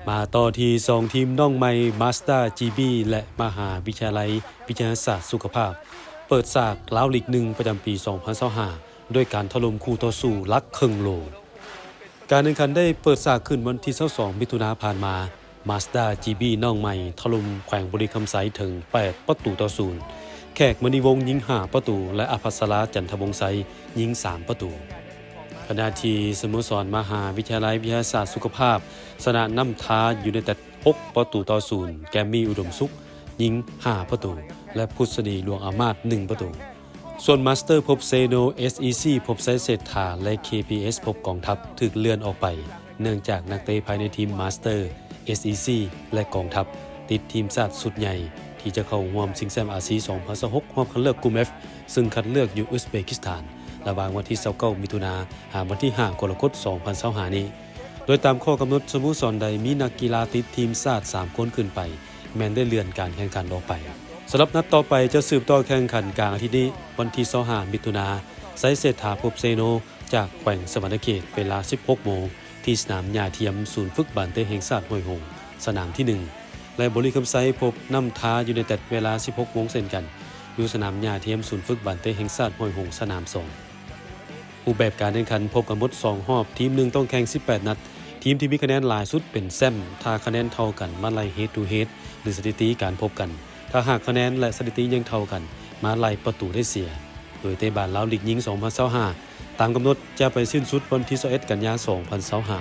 ມາຕໍ່ທີ່ສອງທີມນ້ອງໃໝ່ ມາສເຕີ ຈີບີ ແລະ ມະຫາວິທະຍາໄລວິທະຍາສາດສຸຂະພາບ ເປີດສາກລາວລີກໜຶ່ງ ປະຈຳປີສອງພັນຊາວຫ້າ ດ້ວຍການຖະຫຼົ່ມຄູ່ຕໍ່ສູ້ຫຼັກເຄິ່ງໂລ. ການແຂ່ງຂັນໄດ້ເປີດສາກຂຶ້ນວັນທີຊາວສອງ ມິຖຸນາຜ່ານມາ. ມາສເຕີ ຈີບີ ນ້ອງໃໝ່ຖະຫຼົ່ມແຂວງບໍລິຄຳໄຊເຖິງແປດປະຕູຕໍ່ສູນ, ແຂກ ມະນີວົງ ຍິງຫ້າປະຕູ ແລະ ອະພັດສະລາ ຈັນທະວົງໄຊ ຍິງສາມປະຕູ. ຂະນະທີ່ສະໂມສອນມະຫາວິທະຍາໄລວິທະຍາສາດສຸຂະພາບ ຊະນະນ້ຳທາ ຢູໄນເຕັດ ຫົກປະຕູຕໍ່ສູນ, ແກມມີ ອຸດົມສຸກ ຍິງຫ້າປະຕູ ແລະ ພຸດສະດີ ຫຼວງອາມາດ ໜຶ່ງປະຕູ. ສ່ວນມາສເຕີ ພົບເຊໂນ ເອສອີຊີ ພົບໄຊເສດຖາ ແລະ ເຄພີເອສ ພົບກອງທັບ ຖືກເລື່ອນອອກໄປ ເນື່ອງຈາກນັກເຕະພາຍໃນທີມມາສເຕີ ເອສອີຊີ ແລະ ກອງທັບ ຕິດທີມຊາດຊຸດໃຫຍ່ ທີ່ຈະເຂົ້າຮ່ວມຊິງແຊມອາຊີ ສອງພັນຊາວຫົກ ຮອບຄັດເລືອກກຸ່ມ F ຊຶ່ງຄັດເລືອກຢູ່ອຸສເບກິສຖານ ລະຫວ່າງວັນທີຊາວເກົ້າ ມິຖຸນາ ຫາວັນທີຫ້າ ກໍລະກົດ ສອງພັນຊາວຫ້ານີ້. ໂດຍຕາມຂໍ້ກຳນົດ ສະໂມສອນໃດມີນັກກິລາຕິດທີມຊາດສາມຄົນຂຶ້ນໄປ ແມ່ນໄດ້ເລື່ອນການແຂ່ງຂັນອອກໄປ. ສຳລັບນັດຕໍ່ໄປຈະສືບຕໍ່ແຂ່ງຂັນກາງອາທິດນີ້ ວັນທີຊາວຫ້າ ມິຖຸນາ, ໄຊເສດຖາ ພົບເຊໂນ ຈາກແຂວງສະຫວັນນະເຂດ ເວລາສິບຫົກໂມງ ທີ່ສະໜາມຫຍ້າທຽມ ສູນຝຶກບານເຕະແຫ່ງຊາດຫ້ວຍຫົງ ສະໜາມທີໜຶ່ງ ແລະ ບໍລິຄຳໄຊ ພົບນ້ຳທາ ຢູໄນເຕັດ ເວລາສິບຫົກໂມງເຊັ່ນກັນ ຢູ່ສະໜາມຫຍ້າທຽມ ສູນຝຶກບານເຕະແຫ່ງຊາດຫ້ວຍຫົງ ສະໜາມສອງ. ຮູບແບບການແຂ່ງຂັນພົບກັນໝົດສອງຮອບ, ທີມໜຶ່ງຕ້ອງແຂ່ງສິບແປດນັດ, ທີມທີ່ມີຄະແນນຫຼາຍສຸດເປັນແຊ້ມ ຖ້າຄະແນນເທົ່າກັນມາໄລ່ head to head ຫຼື ສະຖິຕິການພົບກັນ, ຖ້າຫາກຄະແນນ ແລະ ສະຖິຕິຍັງເທົ່າກັນ ມາໄລ່ປະຕູໄດ້ເສຍ. ໂດຍເຕະບານລາວລີກຍິງ ສອງພັນຊາວຫ້າ ຕາມກຳນົດຈະໄປສິ້ນສຸດວັນທີຊາວເອັດ ກັນຍາ ສອງພັນຊາວຫ້າ.